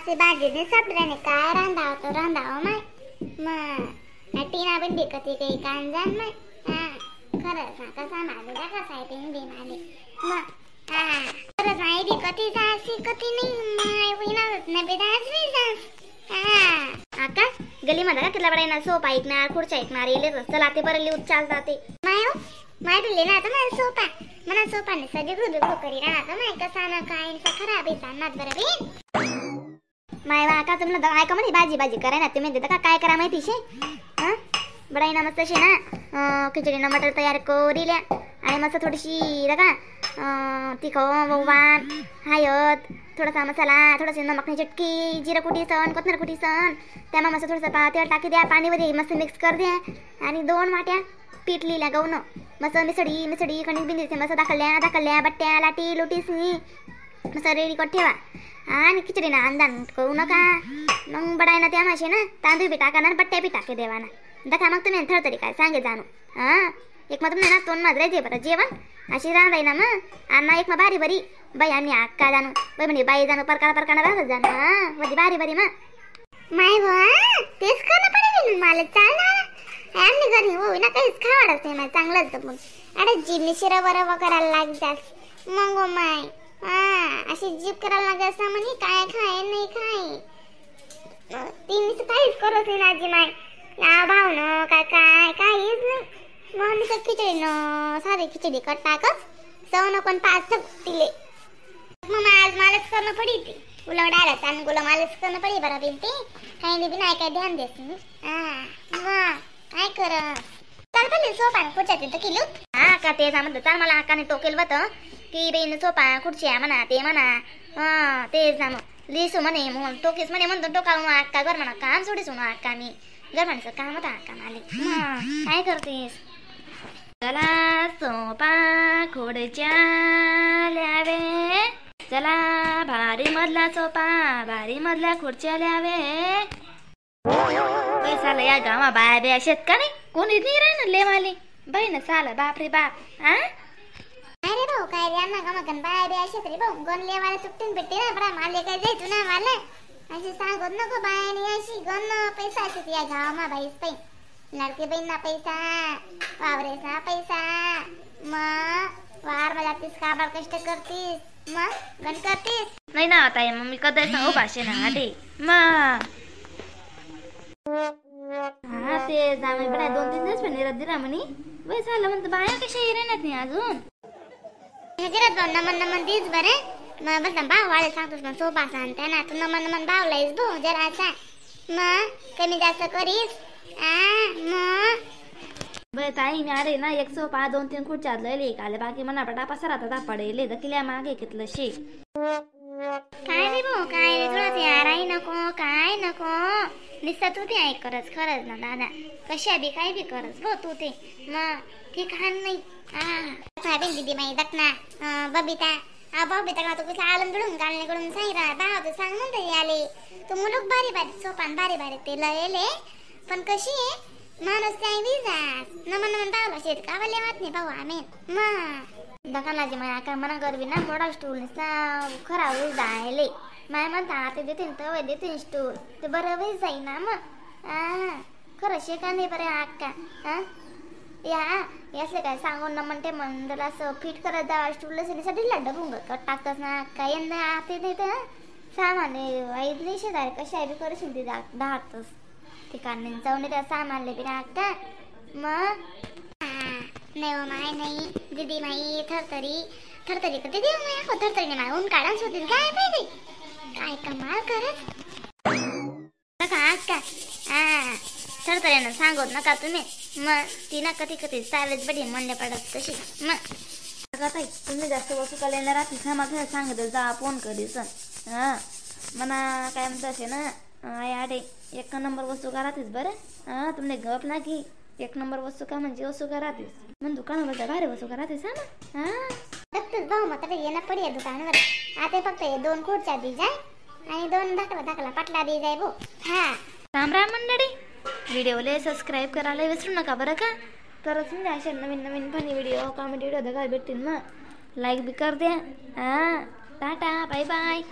असे भाजी सापडल्याने काय रांधाव तो रांधाव माय मग टीना पण बिकती काही कान जाण माय. हा खरंच ना कसा माले कसा आहे बी माले मग. हा खरंच नाही बी कधी जास कधी नाही माय होईना नाही बी दास बी जास. हा आका गलीमध्ये का किल्ला बडा सोपा ऐकणार खुर्च्या ऐकणार येले चला ते बरं लिहून चाल जाते. माय हो माय दिले ना आता माझा सोपा मना सोपाने सगळे बिगडू करी राहता माय कसा ना काय खराब आहे सांगणार बरं बी. माय वा का तुम्हाला ऐका म्हणे भाजी भाजी कराय ना तुम्ही देता का काय करा माहिती शे. हां बडाई ना मस्त शे ना खिचडीनं मटर तयार करील्या आणि मस्त थोडीशी का तिखट वान हळद थोडासा मसाला थोडासा नमकनी चटकी जिरं कुटी सण कोथमीर कुटी सण त्यामा मस्त थोडंसं तेल टाकी द्या पाणीमध्ये मस्त मिक्स कर द्या आणि 2 वाट्या पीठ लिहिल्या गहून मस्त मिसळी मिसळी कणिक बिंदी मस्त दाखवल्या दाखवल्या बट्ट्या लाटी लोटीसनी मस्त रेडी करून ठेवा आणि खिचडी ना अंदान करू नका मग बडाय ना त्या माशे ना तांदूळ बी टाका ना बट्ट्या बी टाके देवाना दखा मग तुम्ही थर तरी काय सांगे जाणू. हां एक मग तुम्ही ना तोंड माझं जे बरं जेवण अशी रांधाय ना मग आणि एक मग भारी बरी बाई आणि अक्का जाणू बाई म्हणजे बाई जाणू परकाला परकाना राहत जाणू. हां म्हणजे भारी बरी मग माय बा तेच करणं पडेल मला चालणार आम्ही घरी हो ना काहीच खावाडच नाही मला चांगलंच मग. अरे जीभने शिरा बरोबर करायला लागतात मग माय. हा अशी जीभ करायला लागत असं म्हणे काय खाय नाही खाय ती काहीच करत नाही आजी माय ना भाव न काय काय काहीच नाही. मग नुसतं खिचडी न साधी खिचडी कर टाकच चव न कोण 5 दिले मग आज मलाच करणं पडी ती उलवडायला चांगलं मलाच करणं पडी बरं बिन ती काही बी नाही काय ध्यान देस. हा मग काय कर चाल पहिले सोपा खुर्च्या तिथं केली. हा का ते म्हणतो चाल मला अक्काने टोकेल होतं की बेन सोपा खुर्च्या म्हणा ते म्हणा. हा तेच ना मग लिसू म्हणे मग टोकीस म्हणे म्हणतो टोका अक्का घर म्हणा काम सोडीस म्हणू अक्का मी घर म्हणायचं काम होता अक्का माले काय करतेस. चला सोपा खुर्च्या ल्यावे चला भारी मधला सोपा भारी मधल्या खुर्च्या ल्यावे. पैसाला या गावा बाया बिया शेत का नाही कोणी नाही राह ना ले माले बाई ना साला बाप रे बाप. हा अरे भाऊ काय रे अण्णा गमकन बाया बिया शेत रे भाऊ गण लेवाला तुटून भेटते ना बडा माले काय जायचो ना मला अशी सांगत नको बायाने अशी गण पैसा अशी या गावामा बाईस पै लाडकी बहीण ना पैसा वावरेचा पैसा मग वार मला तीस काबाड कष्ट करतीस मग गण करतीस नाही ना आता मग मी कधी सांगू भाषे ना आटे मग. हा ते जामे पण 2-3 दिवस पण रद्दी म्हणे वय झालं म्हणतो बाया कशा येणार नाही अजून. हजरत भाऊ नमन नमन these बरे मग बस भाऊ वाळे सांगतोस मग सोपा सांगता ना तू नमन नमन भाव लाईस भाऊ जरा असा मग कमी जास्त करीस. आ मग बरं ताई मी अरे ना एक सोपा 2-3 खुर्च्या लयले आले बाकी मना पटा पसारा आता पडेले दकिल्या मागे कितलं शे. काय रे भाऊ काय रे तुला ते आराही नको काय नको नुसतं तू ते ऐक करच खरंच ना दादा कशा बी काय बी करच भाऊ तू ते मग ठीक नाही. हा दीदी माई दखना बबिता हा बबिता का तू कसं आलम बिडून घालण्याकडून सांग रा भाव तर सांग म्हणते आले तू मुलूक भारी भारी सोपान भारी भारी ते लयले पण कशी आहे माणूस त्या विजास नमन नमन भावला शेत का लेवात नाही भाऊ आम्ही मग दकानाची माया का मना करवी ना मोठा स्टूल खराब जायले माय म्हणता आता देते तवय देते स्टूल ते बरं वेळ जाई ना मग. हा खरं शे का नाही बरं अक्का. हा या असले काय सांगून ना म्हणते मंदला असं फिट करत जावा स्टूल साठी डबून टाकतच ना अक्का यंदा आते नाही तर सामान ऐक नाही शेजारी कशा बी करशील ते धाडतस ठिकाणी जाऊन त्या सामानले बी अक्का मग. नाही हो माय नाही दीदी माई थरथरी थरथरी करते देऊ माय हो थरथरी नाही ऊन काढा शोधील काय पाहिजे काय कमाल करत नका अक्का. हा थरथरीनं सांगत नका तुम्ही मग ती ना कधी कधी सावेच बडी म्हणले पडत तशी मग. ताई तुम्ही जास्त वस्तू करायला राहतीस ना मग सांगत जा फोन करीस. हां म्हणा काय म्हणत असे ना आई आडे 1 नंबर वस्तू का राहतीस बरं. हां तुमने गप ना की 1 नंबर वस्तू का म्हणजे वस्तू का राहतीस मग दुकानावर भारी वस्तू का राहतीस हा ना. हां बघतोच भाऊ मग आता येणं पडी दुकानावर आता फक्त हे 2 खुर्च्या दी जाय आणि 2 धाकला धाकला पाटला दी जाय भाऊ. हा राम राम मंडळी व्हिडिओला सबस्क्राईब करायला विसरू नका बरं का. तरच म्हणजे अशा नवीन नवीन funny video comedy video बघायला भेटतील मग लाईक बी कर द्या. हां tata bye bye.